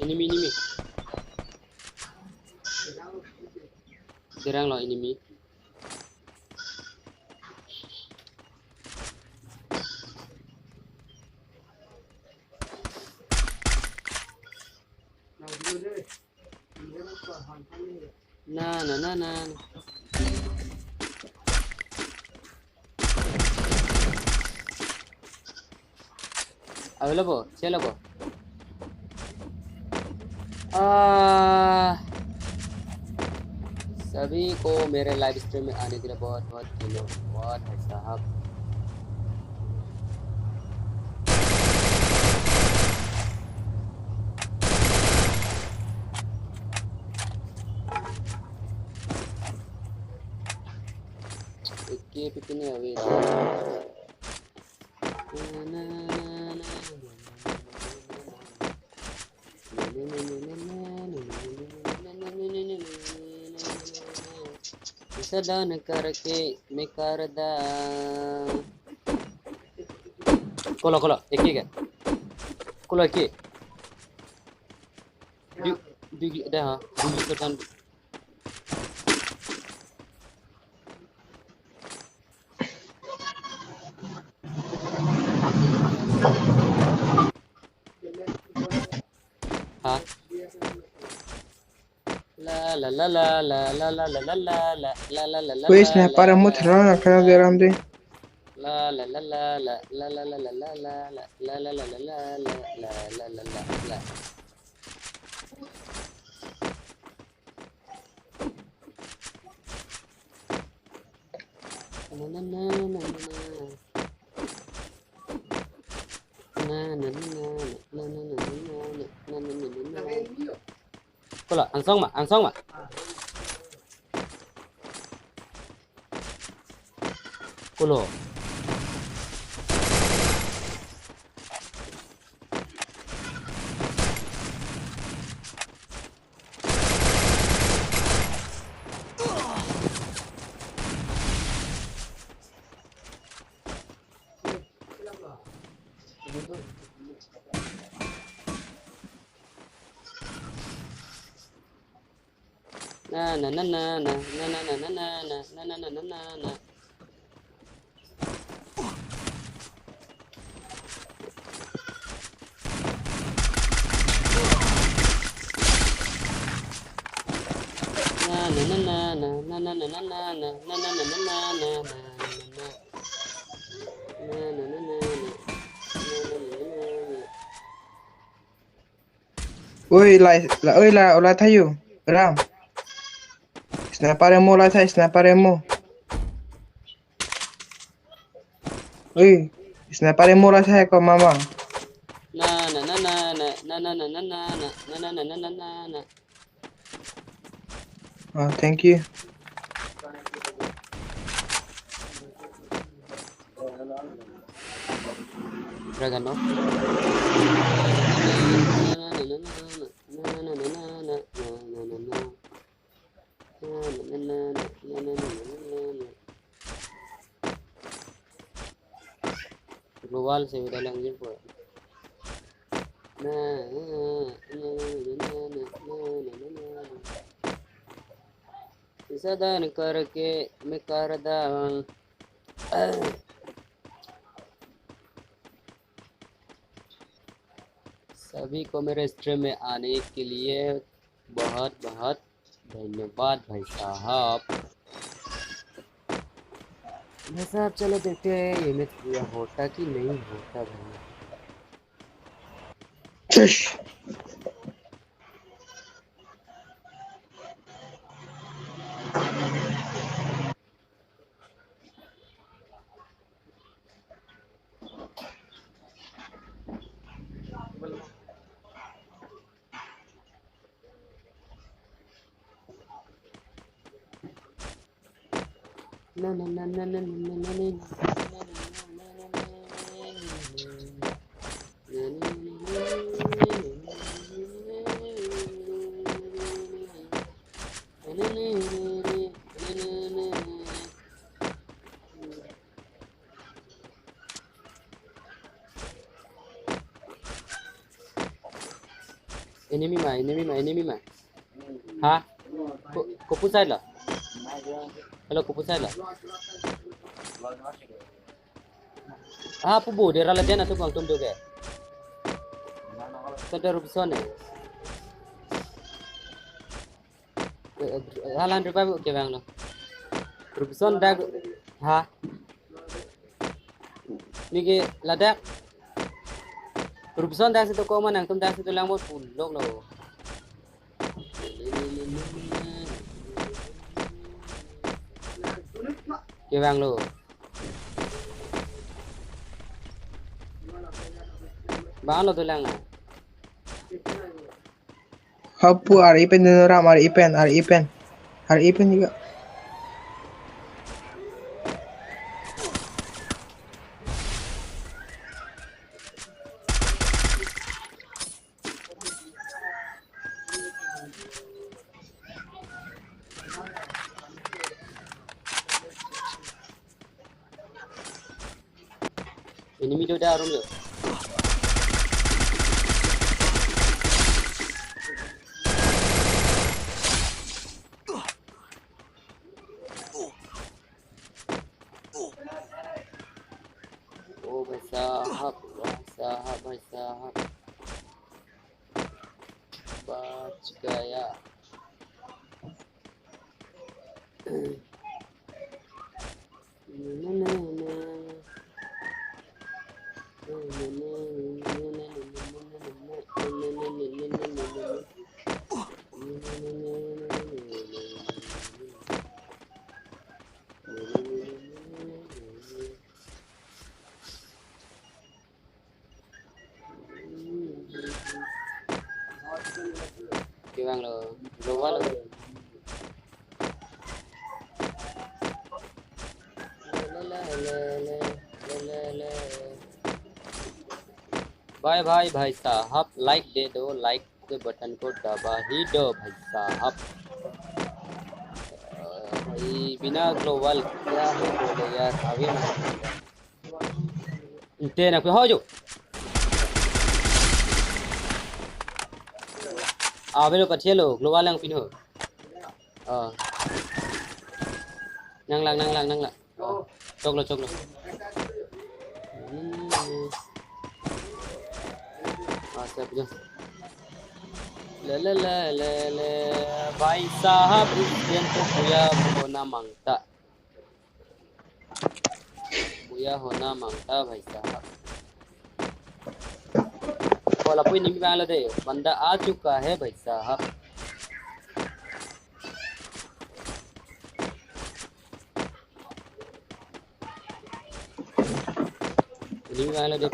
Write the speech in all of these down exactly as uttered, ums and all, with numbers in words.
Enemy, enemy. Derang lo enemy. Na, na, na, na, na. Available, available. आ, सभी को मेरे live stream में आने के लिए बहुत बहुत धन्यवाद भाई साहब। Iki pipini awi. Sadan karke me karda. Kolo, kolo, eki ke? Kolo eki? Du, du, dah, du, du, du. Ha? La la la la la la la la la la la la la la la la. Wei, sniper la, amut la, thrang la, akhara la, deram de. La la la la la la la la la la la la la la la la la. Na, na, na, na, na, na. Na, na, na, na, na, na, na, na, na, na, na, na, na, na, na. Kolo, angsong ma, angsong ma. Kolo. Na, na, na, na, na. Na, na, na, na, na, na, na, na, na, na, na. Na, na, na, na, na, na, na, na, na, na, na. Oi, lai, la, oi, la, la thayo. Ram. Sniper ammo la thai, sniper ammo. Oi, sniper ammo la thai ko mama. Na, na, na, na, na. Oh, thank you. Dragon, no? Global se udah lanjut po. Na, na, na, na. Sadan karke me karda. सभी को मेरे स्ट्रीम में आने के लिए बहुत बहुत धन्यवाद भाई साहब। भाई साहब, चलो देखते हैं ये मैच पूरा होता कि नहीं होता भाई। Enemy ma, enemy ma, enemy ma. Ha? Ko, kopu side lo? Hello, kopu side lo? Ha, pu bo, dera laden atum bang tum do ke. Kada Robinson ne. Eh, eh, halan revive kevang lo. Robinson dak, ha? Neke ladak. Robinson dak si dokok ma, nangtum dak si dolang mo pulok lo. Kevang lo. Bang lo dolang na. Hapu R E pen dun ram, R E pen, R E pen. R E pen juga. Enemy do da room lo. Oh, भाई साहब, भाई साहब, भाई साहब। बच गया। Kevang lo, global lo. भाई, भाई, भाई साहब, like दे दो, like के बटन को दबा ही दो भाई साहब। अ, भाई बिना ग्लोबल क्या है बोले यार, अभी मैं इनते ना कोई हो जो। अबे लो कठिया लो, global yang pin ho. Oh. Nang lang, nang lang, nang lang. Oh, choklo, choklo. Hmm. Ah, siap ya. Le, le, le, le, le. भाई साहब, इस गेम को बुया होना मांगता. बुया होना मांगता भाई साहब. Ko lapu enemy vanglo de. बंदा आ चुका है भाई साहब. Enemy vanglo de.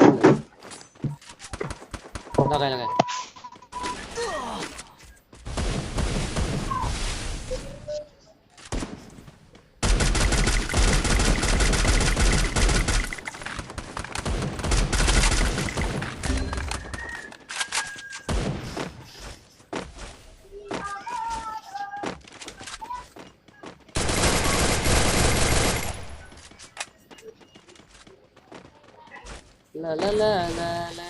Lagai, lagai. La, la, la, la, la.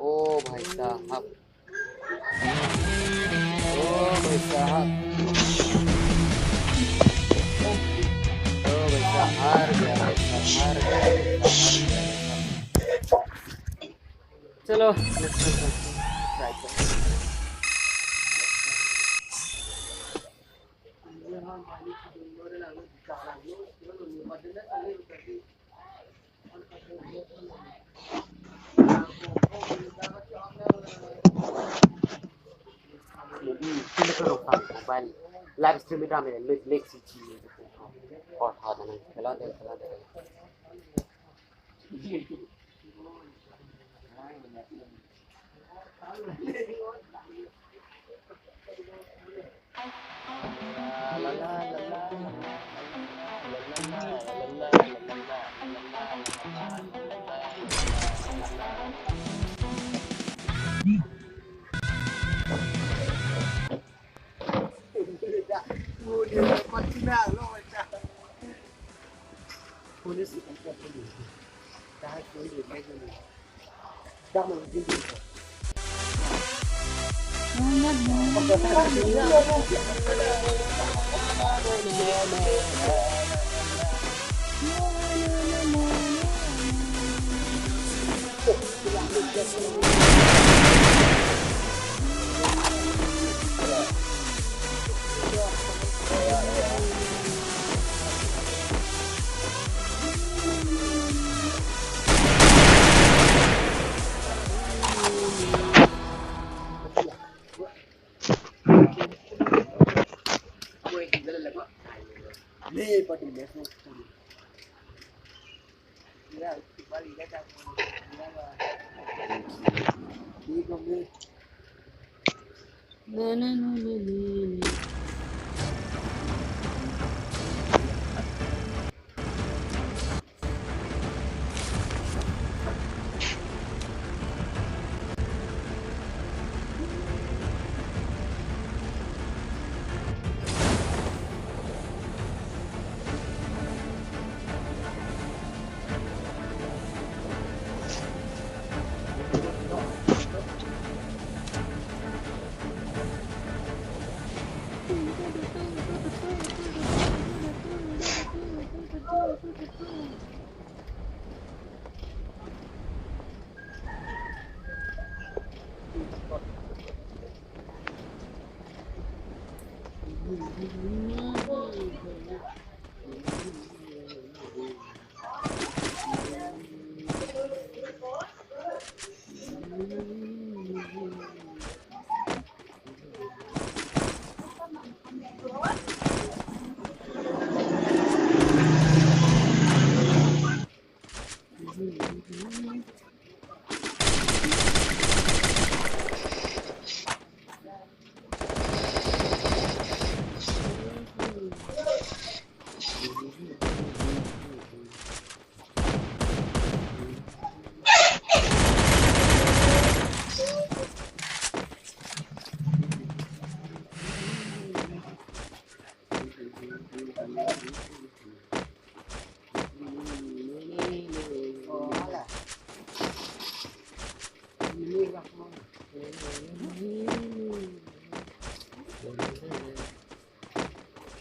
Oh, भाई साहब. Oh, भाई साहब. Oh, भाई साहब, हार गया, भाई साहब, हार गया, हार गया. चलो, next one. Try करो. Mobile live stream में डालने में लेक्सी चीज और था ना, चला दे, चला दे.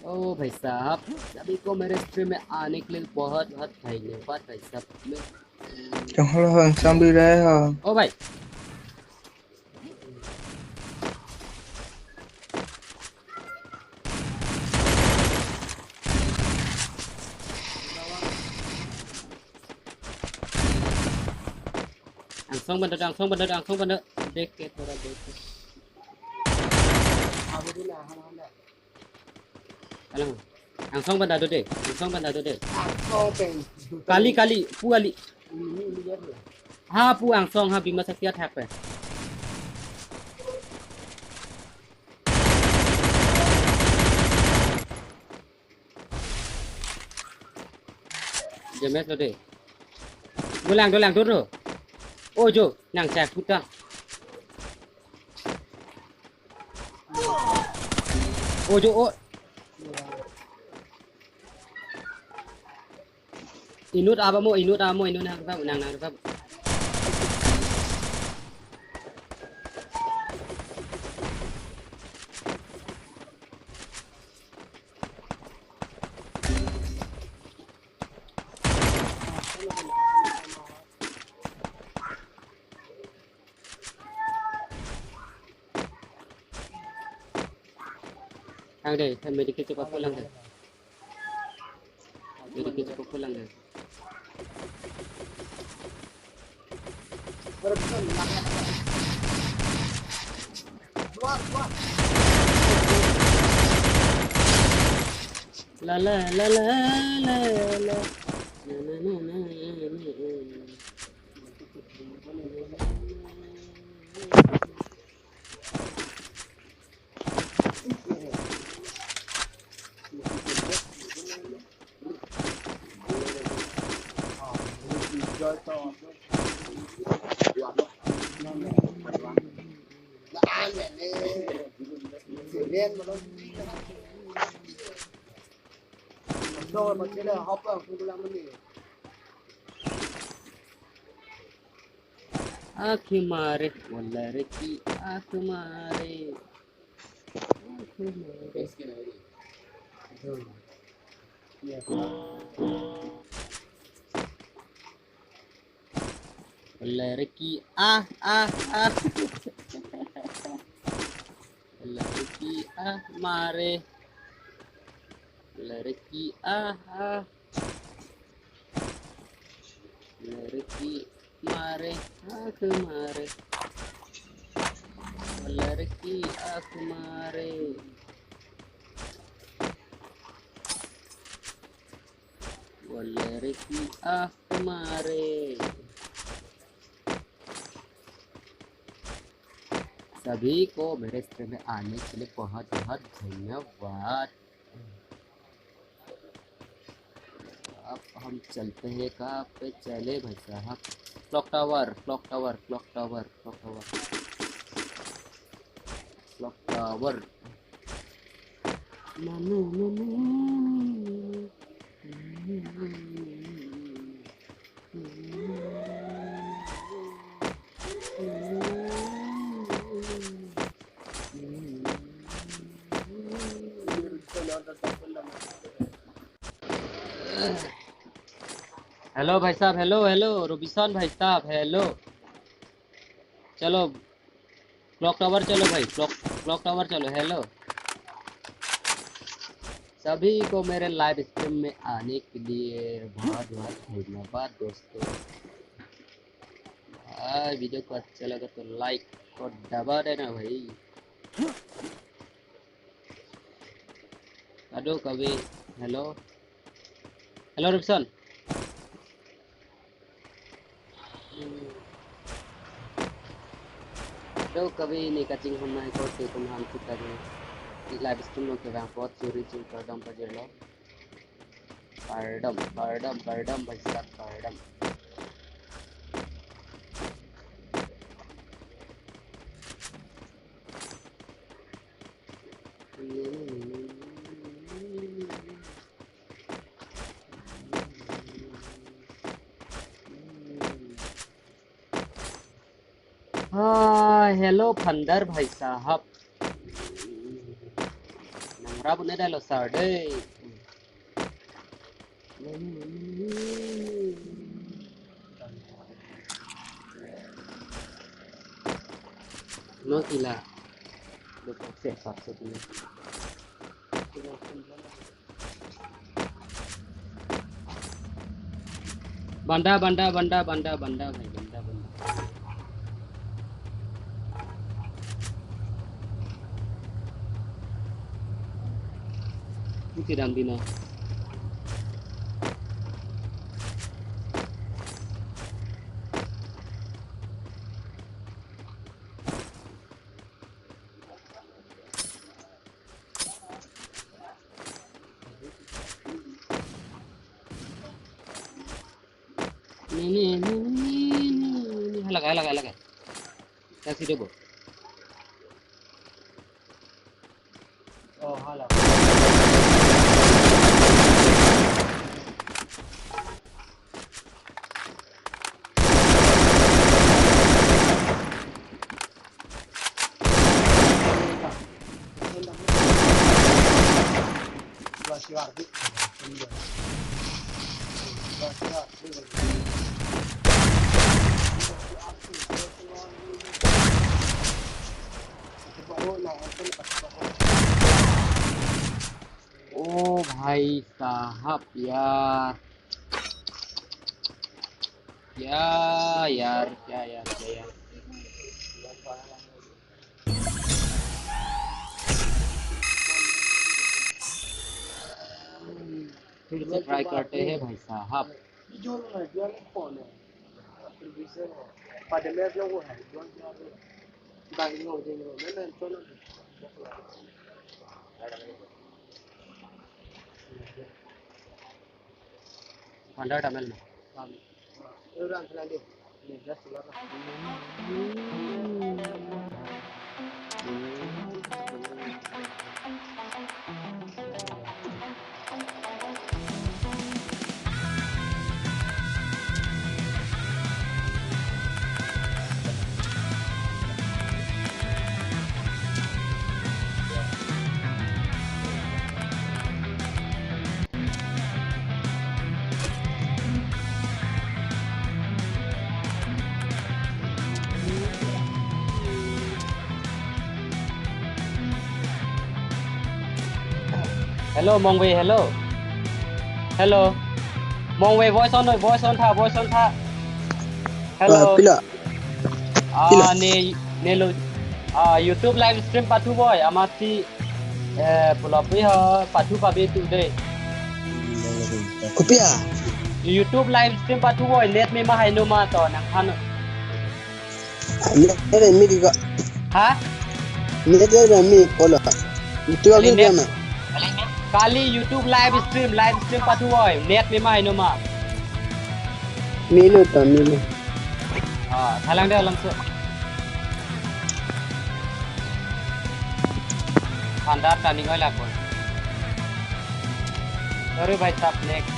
ओ भाई साहब, सभी को मेरे स्ट्रीम में आने के लिए बहुत बहुत धन्यवाद भाई साहब। मैं चंगल हो, इंसान भी रहे हो। ओ भाई। Angsong bandot, angsong bandot, angsong bandot. Dek ke, tora dek ke. Alang. Angsong bandot de, angsong bandot de. Kali, kali, pu kali. Ha, pu angsong ha, bima sakya thak pe. James lo de. Dolang, dolang, doro. Ojo, nang cak puta. Ojo, o. Inut apa mo, inut apa mo, inut nang, nang, nang, nang. Ang de, medikit cepat pulang de. Medikit cepat pulang de. La la la la la la. Na, na, na, na, na, na. Akhmare, wala reki, akhmare. Akhmare. Wala reki, ah, ah, ah. Wala reki, ah, mare. Wala reki, ah, ah. Wala reki, mare, akhmare. Wala reki, akhmare. Wala reki, akhmare. सभी को मेरे स्ट्रीम में आने के लिए बहुत बहुत धन्यवाद। अब हम चलते हैं, कहाँ पे चले भाई साहब? Clock tower, clock tower, clock tower, clock tower, clock tower. Hello भाई साहब, हेलो, हेलो, रोबिसन भाई साहब, हेलो। चलो, क्लॉक टावर चलो भाई, क्लॉक, क्लॉक टावर चलो, हेलो। सभी को मेरे लाइव स्ट्रीम में आने के लिए बहुत बहुत धन्यवाद दोस्तों। आ, वीडियो को अच्छा लगा तो लाइक को दबा देना भाई। Kadokave, hello. Hello, Ripson. Kadokave ne kachinghon nangkok te tum ham kita ke. Live stream lo kevang apot suri ching kardom pajirlo. Kardom, kardom, kardom, bhai sahab, kardom. Hai, hello, Phandar bhai sahab. Nangrap un-e dai lo sir dei. Nang kila. Dok se sap se tu. Banda, banda, banda, banda, banda, bhai, banda, banda. Ini tidak bina. Ini, ini, ini, ini, ini. Halak, halak, halak. Kasih dulu. Oh, halak. ओ भाई साहब यार, क्या यार, क्या यार, क्या यार। फिर से ट्राई करते हैं भाई साहब। Panda tamel na. Orang selalu. Ini jelas keluar lah. Hello, Mongve, hello. Hello. Mongve, voice on, voice on tha, voice on tha. Hello. Ah, pila? Ah, pila? Ne, ne lo. Ah, YouTube live stream pathu boi, amatsi, eh, pulopi ho, pathu pabi tu de. Kopi a? YouTube live stream pathu boi, net me ma hai no ma to, nangphan. Net re mi di ko. Ha? Net re mi ko lo. Itu kali lagi net. Dia ma. Kali YouTube live stream, live stream pathu boi. Net me ma hai no ma. Milo ta, milo. Ah, thalang de alam se. Phandar ta ning oi la ko. Sorry bhai sahab, next.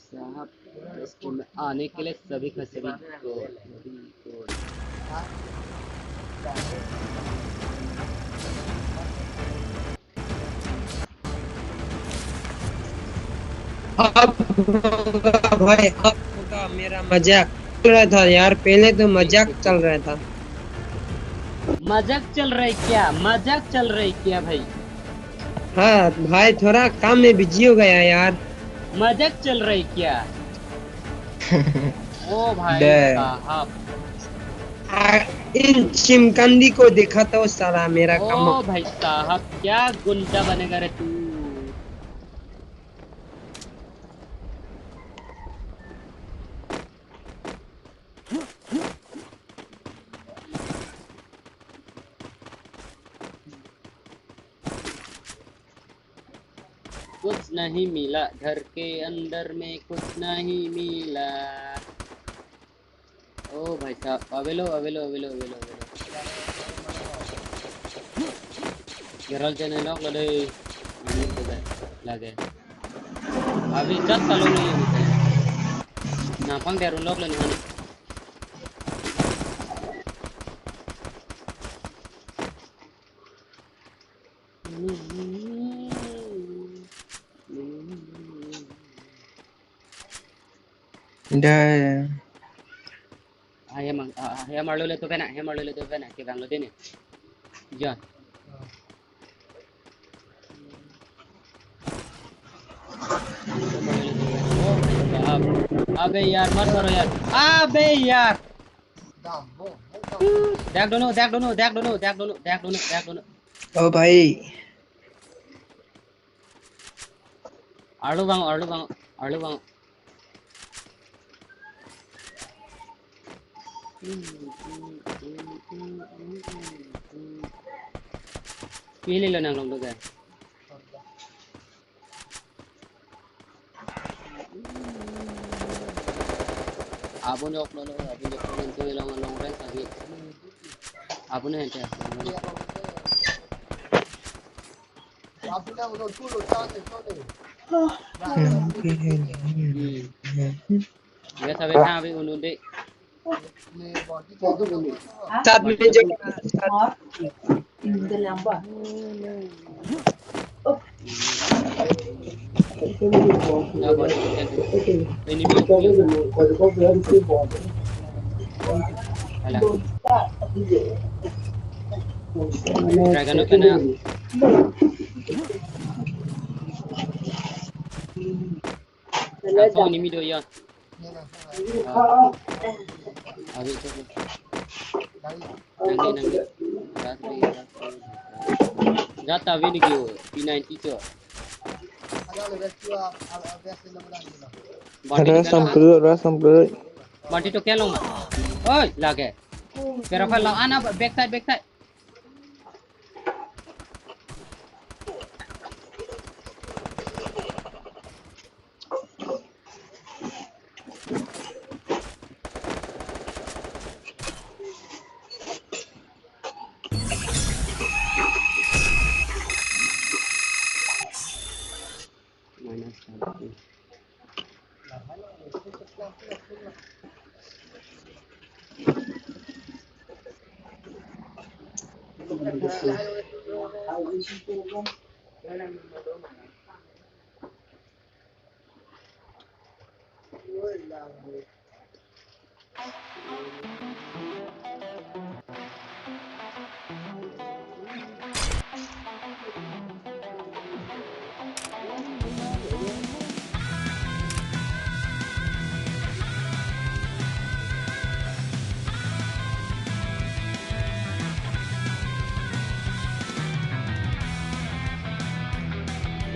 साहब, आने के लिए सभी का सभी को, सभी को। अब होगा भाई, अब होगा। मेरा मजाक चल रहा था यार, पहले तो मजाक चल रहा था। मजाक चल रहा है क्या? मजाक चल रहा है क्या भाई? हाँ भाई, थोड़ा काम में बिजी हो गया यार। मजाक चल रहा है क्या? ओ भाई दे। साहब। आ, इन चिमकांडी को दिखाता हूँ साला, मेरा ओ काम। भाई साहब, क्या गुंडा बनेगा रे तू? कुछ नहीं मिला, घर के अंदर में कुछ नहीं मिला। ओ भाई साहब, अवेलो, अवेलो, अवेलो, अवेलो, अवेलो। Gerald channel lok lo dei. Ini juga lagi. Abi chat salo ni. Nangpang derun lok lo ni han. Dah. Ah, hem, ah, ah, hem arlo le to pena, hem arlo le to pena, kevang lo dei ni. John. Abe yaar, mat maro yaar. Abe yaar. Dak dono, dak dono, dak dono, dak dono, dak dono, dak dono. Oh, bhai. Arlo bang, arlo bang, arlo bang. Pili lo nang long doga. Abon yok lo, abon yok lo, nang tuwi long, long rank lagi. Abon hente. Hmm. Ya, sabi na, abi unun dei. Saat menunjuk. Ini bi. Alah. Dragon open na. Langsung ini mi do ya. Ah. Abi itu. Nangni, nangni. Jata vini kyo, P ninety cho. Bandi Rest dikala. Ampere, ampere. Bandi to kelong. Oi, lage. Pero kalau anak backside, backside. Minus satu.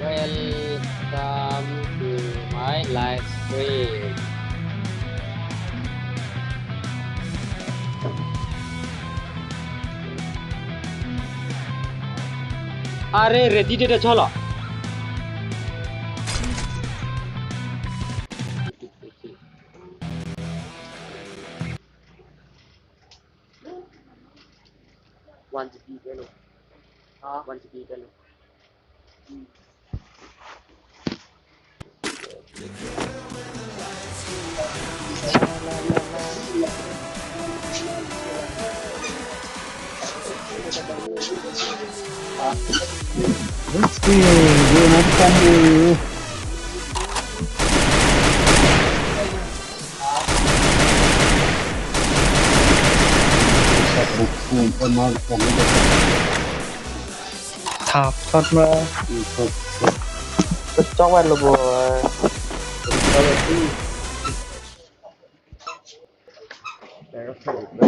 Welcome to my live stream. Are ready dede cholo. One G B kelo. Ha? One G B kelo. Let's go, go, let's go. Thap thot ma. Chok vat lo bo.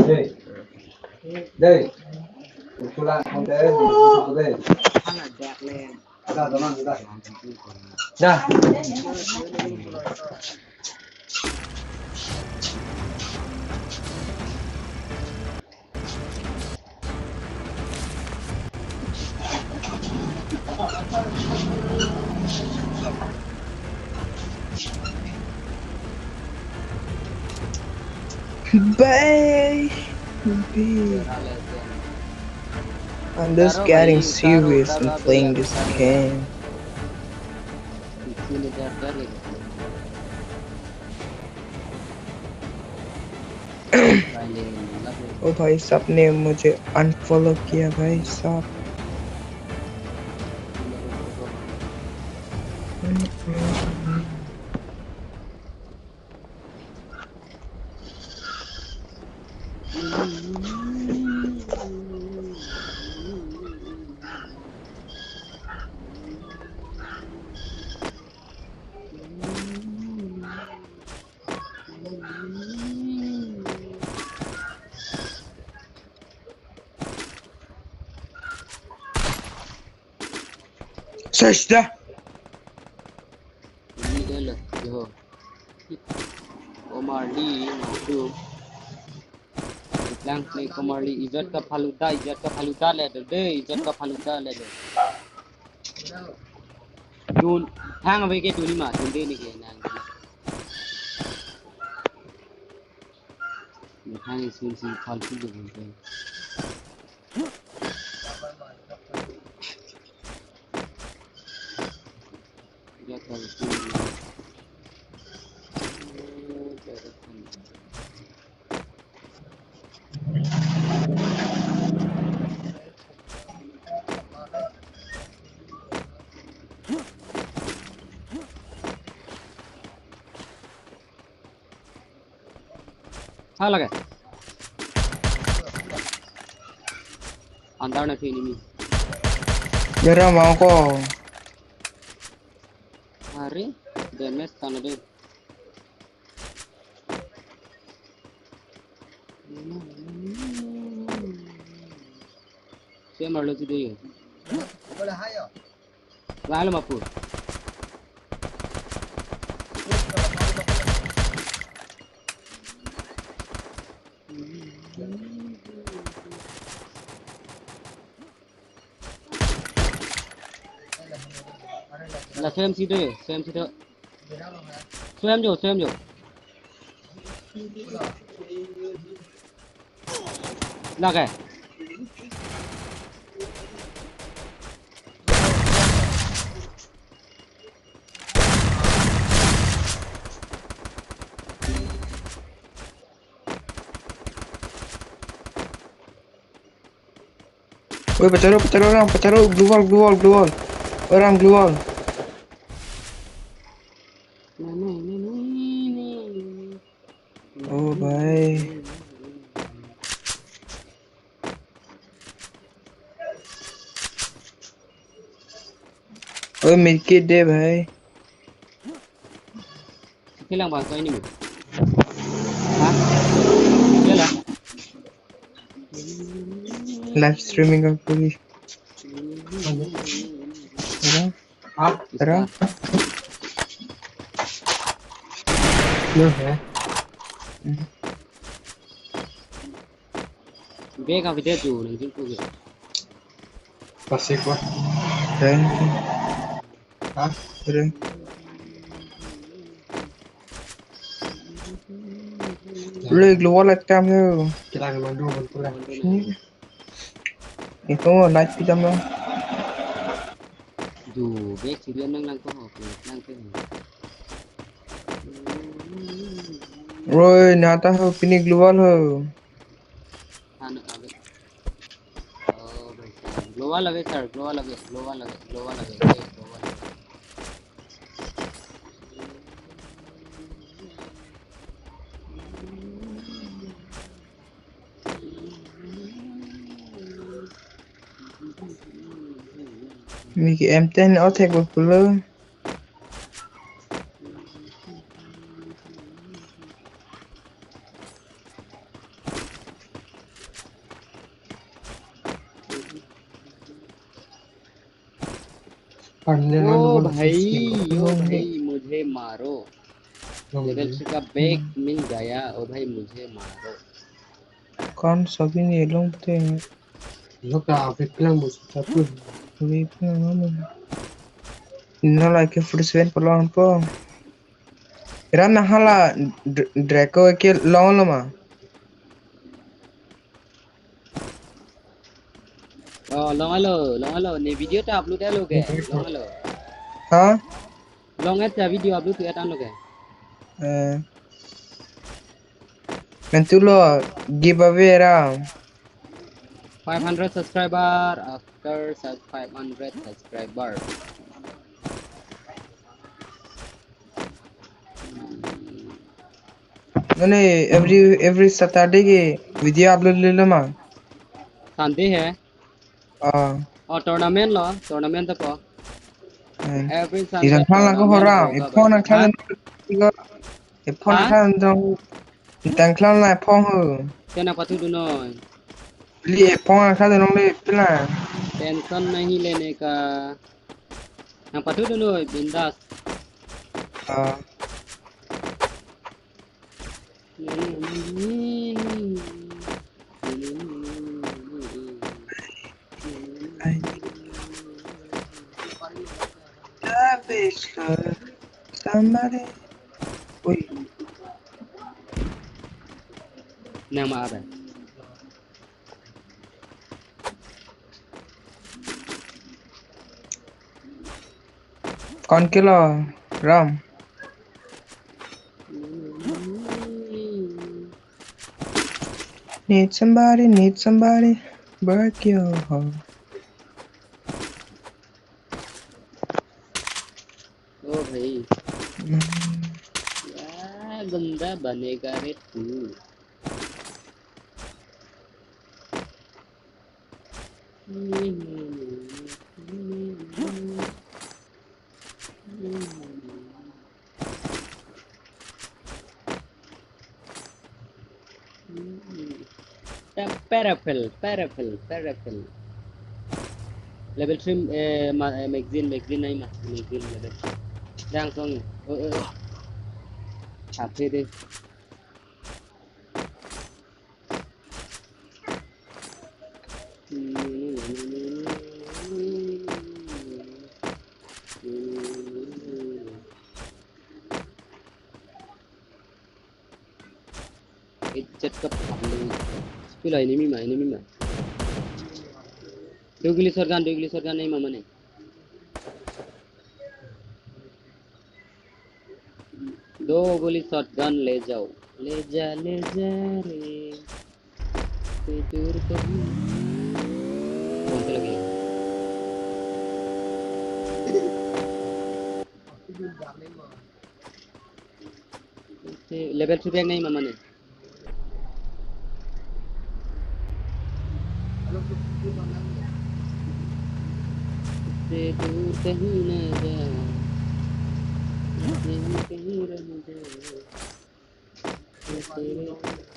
Dei. Dei. Usulan konten, dei. Da, da, da, da. Da. Baby. I'm just getting serious in playing this game. ओ भाई साहब ने मुझे अनफॉलो किया भाई साहब। Search da. Ini dia lah, yo. Komarli, itu. Lang play Komarli, ijat ka phaluda, ijat ka phaluda le do, de, ijat ka phaluda le do. Dun, hang ave ke duni ma, dun de ni ke nang. Hang isun si phaltu de ke. Ha lage. Andar na thi enemy. Mera mau ko. Are, damage tana de. Marlo si do yo. Lalo mapur. La swem si do yo, swem si do. Swem jo, swem jo. Lake. Oi, pacharo, pacharo, Ram, pacharo, global, global, global. Oi, Ram, global. Oh, bhai. Oi, medkit de, bhai. Kilang bang ko ini mi. Ha? Yalah. Live streaming ka puri. Ada? Ha? Ada? Lo ya. Hmm. Be ka video tu nang jingku ke. Pasik ba. Thank you. Ha? Ada. Lo global light kam yo. Kira ke mandu pun pula. Ini. Ito light pi dam lo. Du, be sirian nang lang ko ho, lang ko. Oi, nata ho, pini global ho. Ano, abe. Oh, bhai sahab. Global abe, sir. Global abe, global abe, global abe, global abe. Miki M ten o thek ba pulo. ओ भाई, ओ भाई, मुझे मारो। Level three का बैग मिल गया, ओ भाई, मुझे मारो। Kon sobi ni long te. Lo ka api pelang bus satu. Api pelang mana? Ina lagi first event pelang po. Ira na hala Dr-, Draco ke long lo ma. Oh, long alo, long alo. Ne video ta upload alo ke? Long alo. Ha? Long et ta video upload et an lo ke? Eh. Mentu lo giveaway ra. Five hundred subscriber, after sub-, five hundred subscriber. Mane every, every Saturday ke video upload le lo ma? Sunday hai. Ah. Oh, tournament lo, tournament to ko. Eh. Every Sunday. Ijan khan lang ko tournament horam, hoga e phone bhai. Khan ha? E phone ha? Khan dong, tang khan la phone ho. Kena pathu dunoi. Li e phone khan dong le pila. Tension nahi lene ka. Nang pathu dunoi, bindas. Ah. Somebody. Ui. Nang ma ada. Kon kilo, Ram? Need somebody, need somebody, break your heart. ओ भाई। Hmm. क्या गंदा बनेगा रे तू। Parapel, parapel, parapel. Level three, eh, ma-, eh, magazine, magazine nangji ma, magazine level three. Dang song, oh, oh, oh. Ape de. Ejat kap. Spill enemy ma, enemy ma. Dui guli shotgun, dui guli shotgun nangji ma mane. दो गोली शॉटगन ले जाओ, ले जा, ले जा रे, ते दूर कहीं। कौन से लगे? ते level three bag nangji ma mane. से दूर कहीं ना जाओ, कहीं, कहीं रह जाओ। तेरे,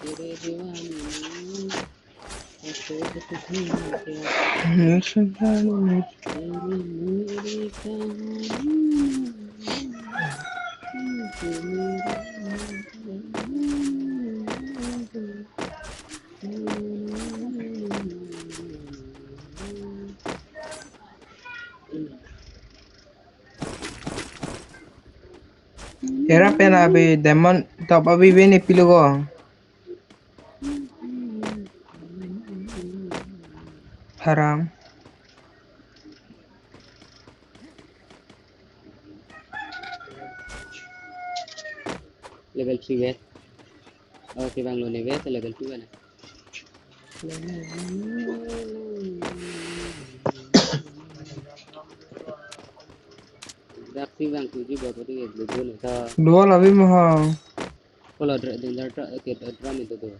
तेरे दीवाने में, ऐसे तो कहीं ना क्या। तेरी मेरी कहानी। Era pen abi diamond top abi bini pilo ko. Haram. Level three bag. Okay, bang lo ne bag, level two bag na. Dak si bang tuji bot bot ke blue blue na ta. Dua labi maha. Kalau dra-, danger tra-, ke dra-, drum itu tuh.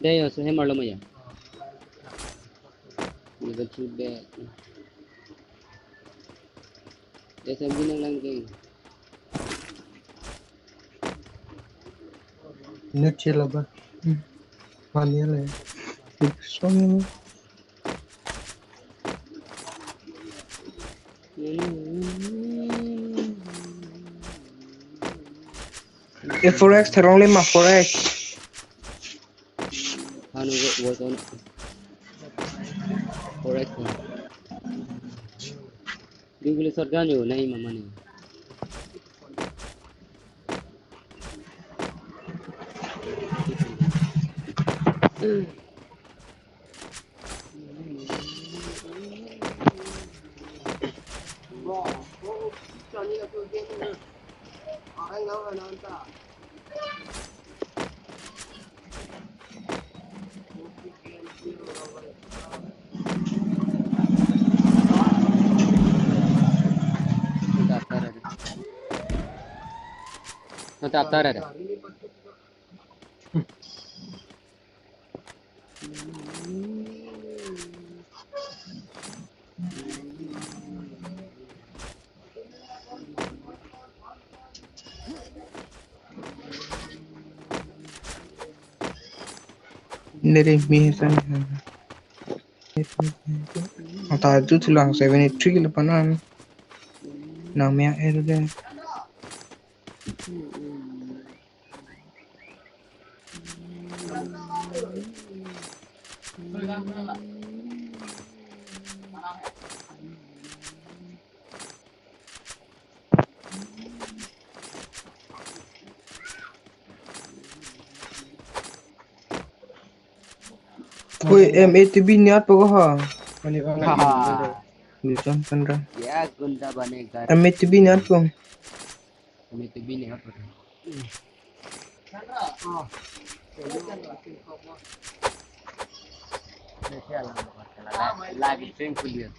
Deh, ya, saya malu ya. Ini kecil deh. Ya, saya bilang lagi. Net chela ba. Hmm. Mania le. Song. E four X tharong le ma four X. Hanu wo, wo ton. Four X. Dui guli shotgun yo, nangji ma mane. Mantap, tar ada. Dari mi sana. Ata itu tulang seventy three kilo panan. Nang miang er deh. Oi, M A T B niat po ko ha? Haha. Luchon Chandra. क्या गुंडा बनेगा? M A T B niat po. M A T B niat po. Lagi tengkuliat.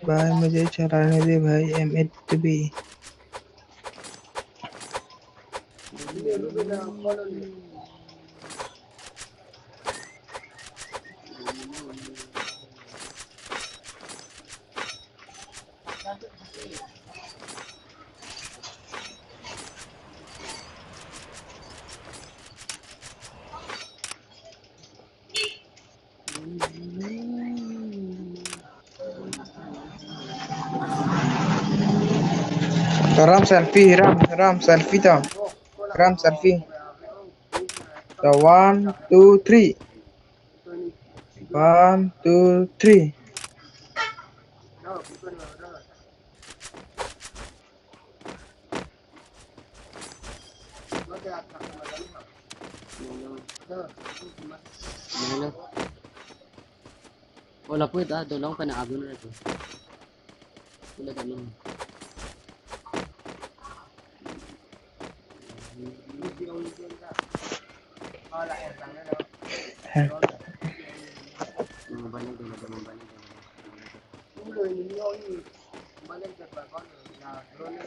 भाई मुझे चलाने दे भाई, M A T B। Ram selfie, Ram, Ram selfie to. Ram selfie. So one, two, three. One, two, three. Hello. Hello. Oh, lapu ita dolong pen agun ra tu. Sila kami. Mobile dulu, mobile dulu.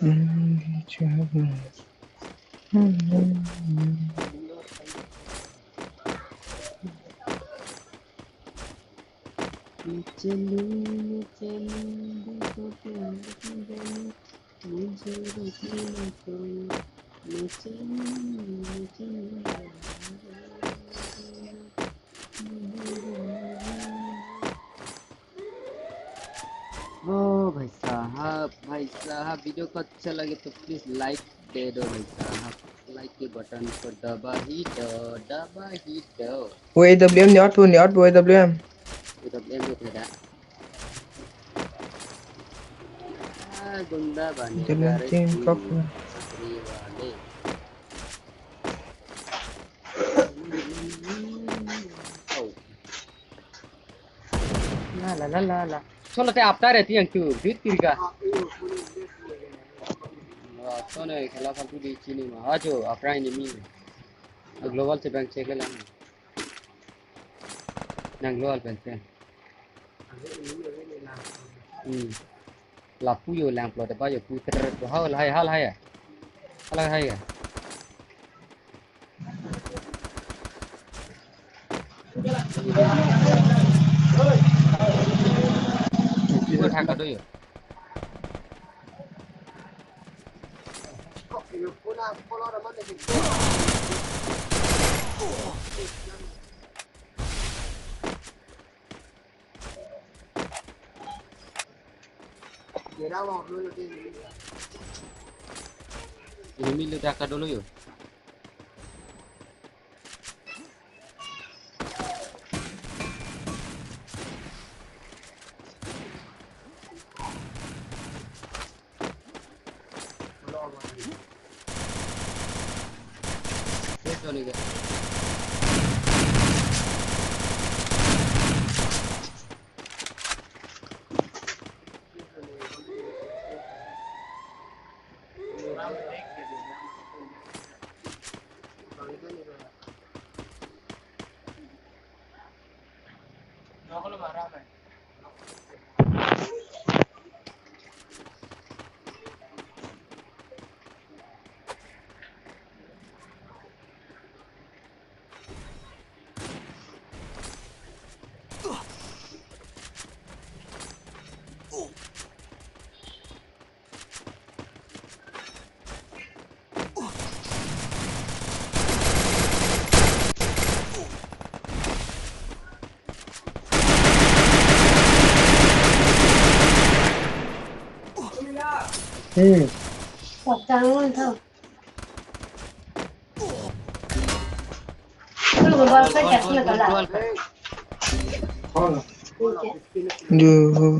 Hmm, siapa? Oh भाई साहब, भाई साहब, video को अच्छा लगे तो please like दे दो भाई साहब। Like के बटन को दबा ही दो, दबा ही दो। वो A W M नहीं, और वो नहीं, और वो A W M। A W M जो था। Ah, गुंडा बनेगा रे तू, खतरी वाले। Oh. La la la la la. Cholo te apta re tiang tu, bit kirga. Wah, to ne khela kan tu di chini ma. Ajo, apra ini mi. A global chebang chek lang. Nang global pen pen. Hmm. Lapu yo lang plot ba yo pu ter to hal hai, hal hai ya. Hal hai ya. Pu thak ka do yo. Ini milu dah ka dulu yo. Hmm. Patang tho. Duh.